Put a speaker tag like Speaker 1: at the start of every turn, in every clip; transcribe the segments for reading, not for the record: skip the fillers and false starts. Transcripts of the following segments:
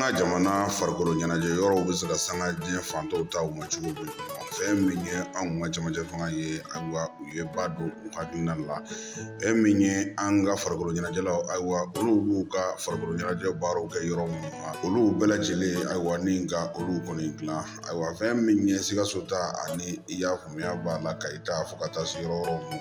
Speaker 1: An ka jamana farikolo ɲɛnajɛ yɔrɔw bɛ se ka sanga diɲɛ fantaw taw ma cogo min na, fɛn min ye anw ka cɛmancɛ fanga ye, ayiwa, u ye ba don u hakilina la. Fɛn min ye an ka farikolo ɲɛnajɛlaw, ayiwa, olu b'u ka farikolo ɲɛnajɛ baaraw kɛ yɔrɔ minnu na, olu bɛɛ lajɛlen, ayiwa, ni ka olu kɔni dilan. Ayiwa, fɛn min ye Sikaso ta ani i y'a faamuya b'a la, Kayi ta fo ka taa se yɔrɔ wɛrɛw ma,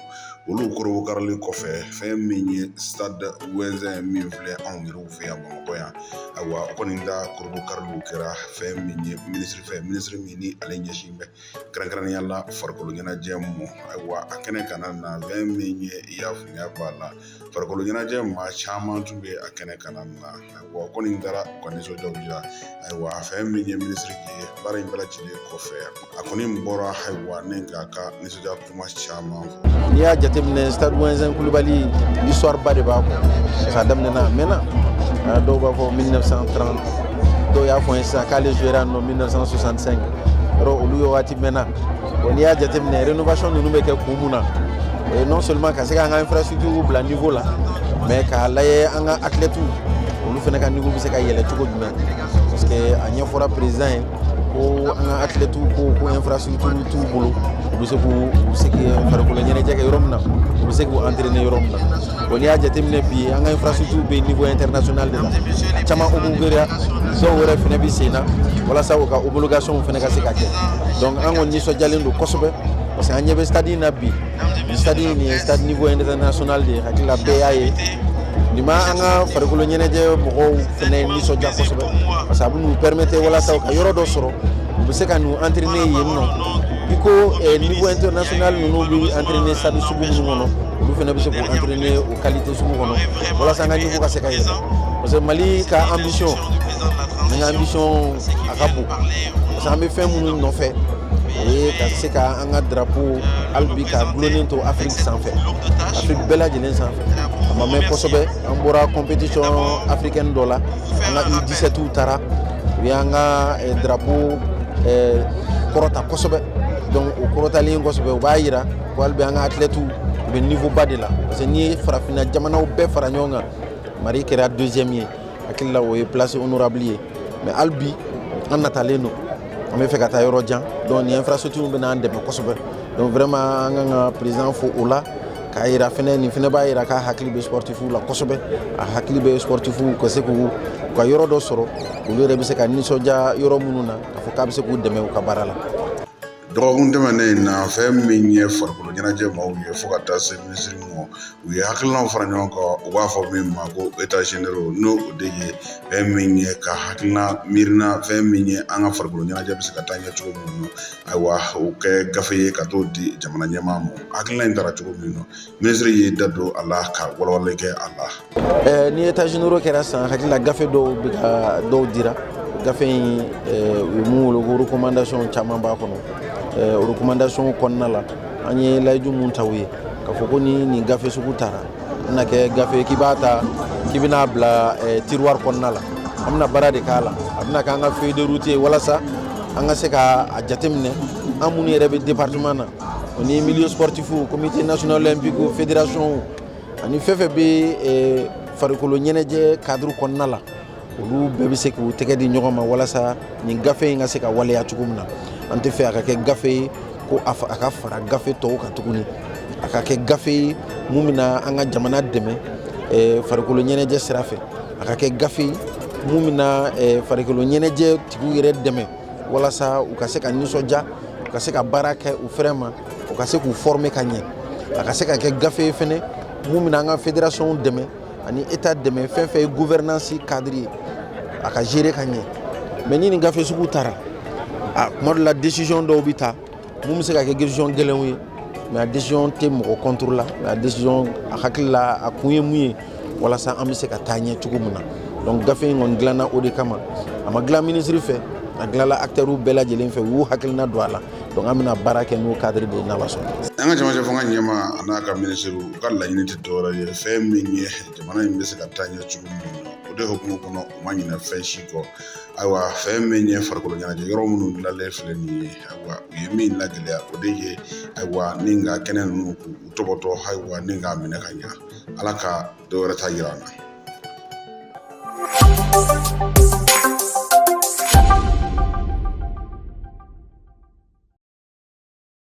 Speaker 1: olu korokarili kɔfɛ, fɛn min ye stade Ouezzin min filɛ anw yɛrɛw fɛ yan Bamakɔ yan, ayiwa, o kɔni ka korokariliw kɛra fɛn min ye minisiri fɛ, minisiri min ni ale ɲɛsin bɛ kɛrɛnkɛrɛnnenya la farikolo ɲɛnajɛ ma. Ayiwa, a kɛnɛ kana na, fɛn min ye i y'a faamuya b'a la, farikolo ɲɛnajɛ maa caman tun bɛ a kɛnɛ kana na. Ayiwa, kɔni taara u ka nisɔndiyaw jira. Ayiwa, fɛn min ye minisiri ye, baara in bɛɛ lajɛlen kɔfɛ, a kɔni bɔra, ayiwa, ni k'a ka nisɔndiya kuma caman fɔ.
Speaker 2: N'i y'a jateminɛ, stade Ouezzin Coulibaly, histoire ba de b'a kɔ, parce que a daminɛna a mɛnna. Dɔw b'a fɔ 1930, dɔw y'a fɔ n ye sisan k'ale jouera nɔ 1965. Yɔrɔ olu ye waati mɛnna. Bon, n'i y'a jateminɛ, rénovation ninnu bɛ kɛ kun mun na, o ye non seulement ka se k'an ka infrastructure bila niveau la, mais k'a lajɛ an ka athlètes olu fana ka niveau bɛ se ka yɛlɛ cogo jumɛn, parce que a ɲɛfɔra président ye ko an ka athlètes ko infrastructure t'u bolo, u bɛ se k'u farikolo ɲɛnajɛ kɛ yɔrɔ min na, u bɛ se k'u entraîner yɔrɔ min na. Bon, n'i y'a jateminɛ bi, an ka infrastructure bɛ niveau international de la, a caman homologué, dɔw yɛrɛ fana bɛ sen na walasa u ka homologation fana ka se ka kɛ. Donc an kɔni nisɔndiyalen don kosɛbɛ, parce que an ɲɛ bɛ stade in na bi. Nin stade in, nin ye stade niveau international de ye. Hakili la, bɛɛ y'a ye. Nin ma an ka farikolo ɲɛnajɛ mɔgɔw fana nisɔndiya kosɛbɛ, parce que a bɛ n'u permettre walasa u ka yɔrɔ dɔ sɔrɔ, u bɛ se ka n'u entraîner yen nɔ, i ko niveau international ninnu bɛ entraîner stade sugu minnu kɔnɔ, olu fana bɛ se k'u entraîner o qualité sugu kɔnɔ, walasa an ka niveau ka se ka yɛlɛ, parce que Mali ka ambition, an ka ambition a ka bon, parce que an bɛ fɛn minnu nɔfɛ, o ye ka se ka an ka drapeau hali bi ka gulonnen to Afrique sanfɛ, Afrique bɛɛ lajɛlen sanfɛ. A ma mɛn kosɛbɛ, an bɔra compétition africaine dɔ la, an ka U17 taara, u y'an ka drapeau kɔrɔta kosɛbɛ. Donc o kɔrɔtalen kosɛbɛ, o b'a yira ko hali bi an ka athlètes u bɛ niveau ba de la, parce que n'i ye farafinna jamanaw bɛɛ fara ɲɔgɔn kan, Mali kɛra deuxième ye. Hakili la, o ye place honorable ye, mais hali bi an natalen don, an bɛ fɛ ka taa yɔrɔ jan. Donc nin infrastructure bɛ n'an dɛmɛ kosɛbɛ. Donc vraiment, an kan ka président fo o la, k'a yira fɛnɛ, nin fɛnɛ b'a yira k'a hakili bɛ sportifu la kosɛbɛ, a hakili bɛ sportifu ka se k'u ka yɔrɔ dɔ sɔrɔ, olu yɛrɛ bɛ se ka nisɔndiya yɔrɔ minnu na, k'a fɔ k'a bɛ se k'u dɛmɛ u ka baara la.
Speaker 1: Dɔgɔkun tɛmɛnen in na, fɛn min ye farikolo ɲɛnajɛ maaw ye fo ka taa se minisiri ma, u ye hakilinaw fara ɲɔgɔn kan, u b'a fɔ min ma ko états généraux, n'o o de ye fɛn min ye ka hakilina miirina, fɛn min ye an ka farikolo ɲɛnajɛ bɛ se ka taa ɲɛ cogo min na, ayiwa, o kɛ gafe ye ka t'o di jamana ɲɛmaa ma. Hakilina in taara cogo min na, minisiri y'i da don a la ka walawalali kɛ a la.
Speaker 2: Ni états généraux kɛra sisan, hakili la, gafe dɔw bɛ ka dɔw dira. Gafe in, u ye mun wele ko recommandation caman b'a kɔnɔ. O recommandation kɔnɔna la, an ye layidu mun ta u ye, k'a fɔ ko ni nin gafe sugu taara, a bɛna kɛ gafe k'i b'a ta k'i bɛna bila tiroir kɔnɔna la, an bɛna baara de k'a la. A bɛna k'an ka feuille de route ye, walasa an ka se ka a jateminɛ, an minnu yɛrɛ bɛ département na, o ni milieu sportif, comité national olympique, fédération ani fɛn fɛn bɛ farikolo ɲɛnajɛ cadre kɔnɔna la, olu bɛɛ bɛ se k'u tɛgɛ di ɲɔgɔn ma walasa nin gafe in ka se ka waleya cogo min na. An tɛ fɛ a ka kɛ gafe ye ko a ka fara gafe tɔw kan tuguni, a ka kɛ gafe ye mun bɛna an ka jamana dɛmɛ farikolo ɲɛnajɛ sira fɛ, a ka kɛ gafe ye mun bɛna farikolo ɲɛnajɛ tigiw yɛrɛ dɛmɛ walasa u ka se ka nisɔndiya, u ka se ka baara kɛ u fɛrɛ ma, u ka se k'u former ka ɲɛ, a ka se ka kɛ gafe ye fɛnɛ mun bɛna an ka fédération dɛmɛ ani état dɛmɛ, fɛn fɛn ye gouvernance cadre ye, a ka gérer ka ɲɛ. Mais ni nin gafe sugu taara, a kuma dɔ la, décision dɔw bɛ ta mun bɛ se ka kɛ décision gɛlɛnw ye, mais a décision tɛ mɔgɔ contre la, mais a décision, a hakili la, a kun ye mun ye, walasa an bɛ se ka taa ɲɛ cogo min na. Donc gafe in kɔni dilanna o de kama. A ma dilan ministre fɛ, a dilanla acteurs bɛɛ lajɛlen fɛ, u y'u hakilina don a la. Donc an bɛna baara kɛ n'o cadre de ye, n'Ala sɔnna.
Speaker 1: An ka cɛmancɛ fanga ɲɛmaa a n'a ka minisiriw, u ka laɲini tɛ dɔwɛrɛ ye, fɛn min ye jamana in bɛ se ka taa ɲɛ cogo min na, o de hukumu kɔnɔ, u ma ɲinɛ fɛn si kɔ. Ayiwa, fɛn min ye farikolo ɲɛnajɛ yɔrɔ minnu dilanlen filɛ nin ye, ayiwa, u ye min lagɛlɛya, o de ye, ayiwa, ni ka kɛnɛ ninnu k'u tɔbɔtɔ, ayiwa, ni k'a minɛ ka ɲa. Ala ka dɔwɛrɛ ta yira an na.